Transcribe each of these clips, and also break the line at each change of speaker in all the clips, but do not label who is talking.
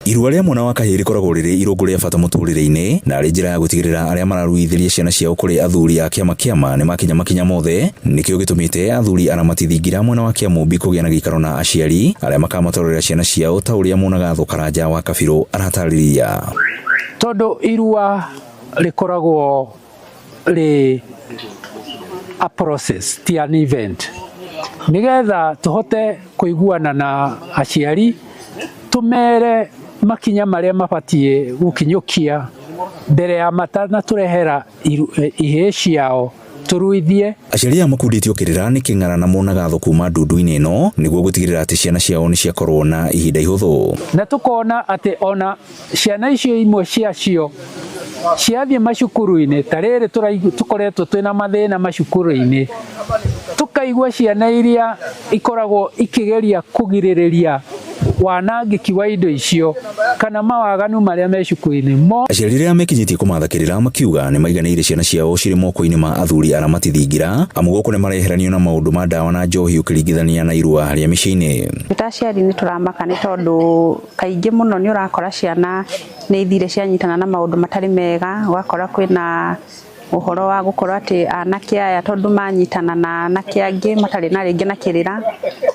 Irua rĩa mwana wa kahĩĩ rĩkoragwo rĩrĩ irũngũ rĩa bata mũtũrĩre-inĩ na arĩ njĩra ya gũtigĩrĩra arĩa mararuithĩria ciana ciao kũrĩ athuri a kĩama kĩama nĩ makinya makinya mothe. Nĩkĩo gĩtũmĩte athuri aramati thingira mwena wa Kĩamũmbi kũgĩa na gĩikaro na aciari arĩa makamatwarĩra ciana ciao ta ũrĩa Mũnagatho Karanja wa Kabirũ aratarĩria.
Tondũ irua rĩkoragwo rĩ a process, ti an event, nigetha tũhote kũiguana na aciari, tũmere makinya marĩa mabatiĩ gũkinyũkia mbere ya matanatũrehera ihĩĩ ciao tũruithie.
Aciari aya makundĩtio kĩrĩra nĩ kĩng'ara na Mũnagatho kuma ndundu-inĩ ĩno nĩguo gũtigĩrĩra atĩ ciana ciao nĩ ciakorwo na ihinda ihũthũ.
Na tũkona atĩ ona ciana icio imwe ciacio ciathiĩ macukuru-inĩ, ta rĩrĩ tũkoretwo twĩna mathĩna macukuru-inĩ, tũkaigua ciana iria ikoragwo ikĩgeria kũgirĩrĩria wanangĩki wa indo icio kana mawaganu marĩa me cukuru-inĩ mo.
Aciari arĩa mekinyĩtie kũmatha kĩrĩra makiuga nĩ maiganĩire ciana ciao cirĩ moko-inĩ ma athuri aramati thingira, amu gũkũ nĩ mareheranio na maũndũ ma ndawa na njohi ũkĩringithania na irua rĩa mĩciĩ-inĩ.
Ta aciari nĩ tũramaka nĩ tondũ kaingĩ mũno nĩ ũrakora ciana nĩ ithire cianyitana na maũndũ matarĩ mega, ũgakora kwĩna ũhoro wa gũkorwo atĩ anake aya tondũ manyitana na anake angĩ matarĩ na rĩngĩ na kĩrĩra,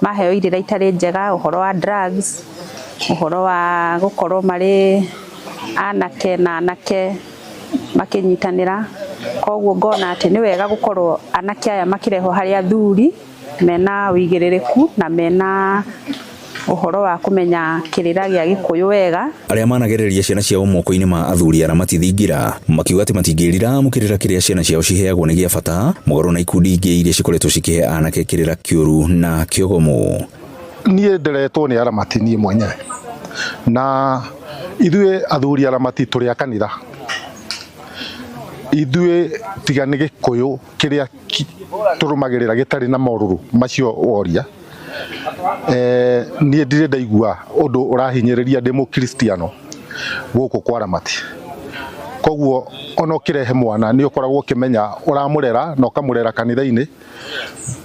maheo irĩra itarĩ njega, ũhoro wa drugs, ũhoro wa gũkorwo marĩ anake na anake makĩnyitanĩra. Koguo ngona atĩ nĩ wega gũkorwo anake aya makĩrehwo harĩ athuri mena ũigĩrĩrĩku na mena ũhoro wa kũmenya kĩrĩra gĩa Gĩkũyũ wega.
Arĩa managereria ciana ciao moko-inĩ ma athuri aramati thingira makiuga atĩ matingĩrira amu kĩrĩra kĩrĩa ciana ciao ciheagwo nĩ gĩa bata, mũgarũ na ikundi ingĩ iria cikoretwo cikĩhe anake kĩrĩra kĩũru na kĩogomu.
Niĩ nderetwo nĩ aramati niĩ mwenyewe, na ithuĩ athuri aramati tũrĩ a kanitha. Ithuĩ tiga nĩ Gĩkũyũ kĩrĩa tũrũmagĩrĩra gĩtarĩ na morũrũ macio woria. Niĩ ndirĩ ndaigua ũndũ ũrahinyĩrĩria ndĩ mũkristiano gũkũ kwa aramati. Koguo ona ũkĩrehe mwana nĩ ũkoragwo ũkĩmenya ũramũrera na ũkamũrera kanitha-inĩ,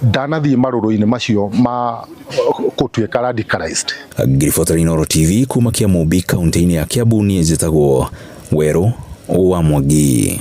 ndanathiĩ marũrũ-inĩ macio ma gũtuĩka radicalized.
Ngiribota Inooro TV kuma Kĩamũmbi kaunti-inĩ ya Kiambu, niĩ njĩtagwo Werũ wa Mwangi.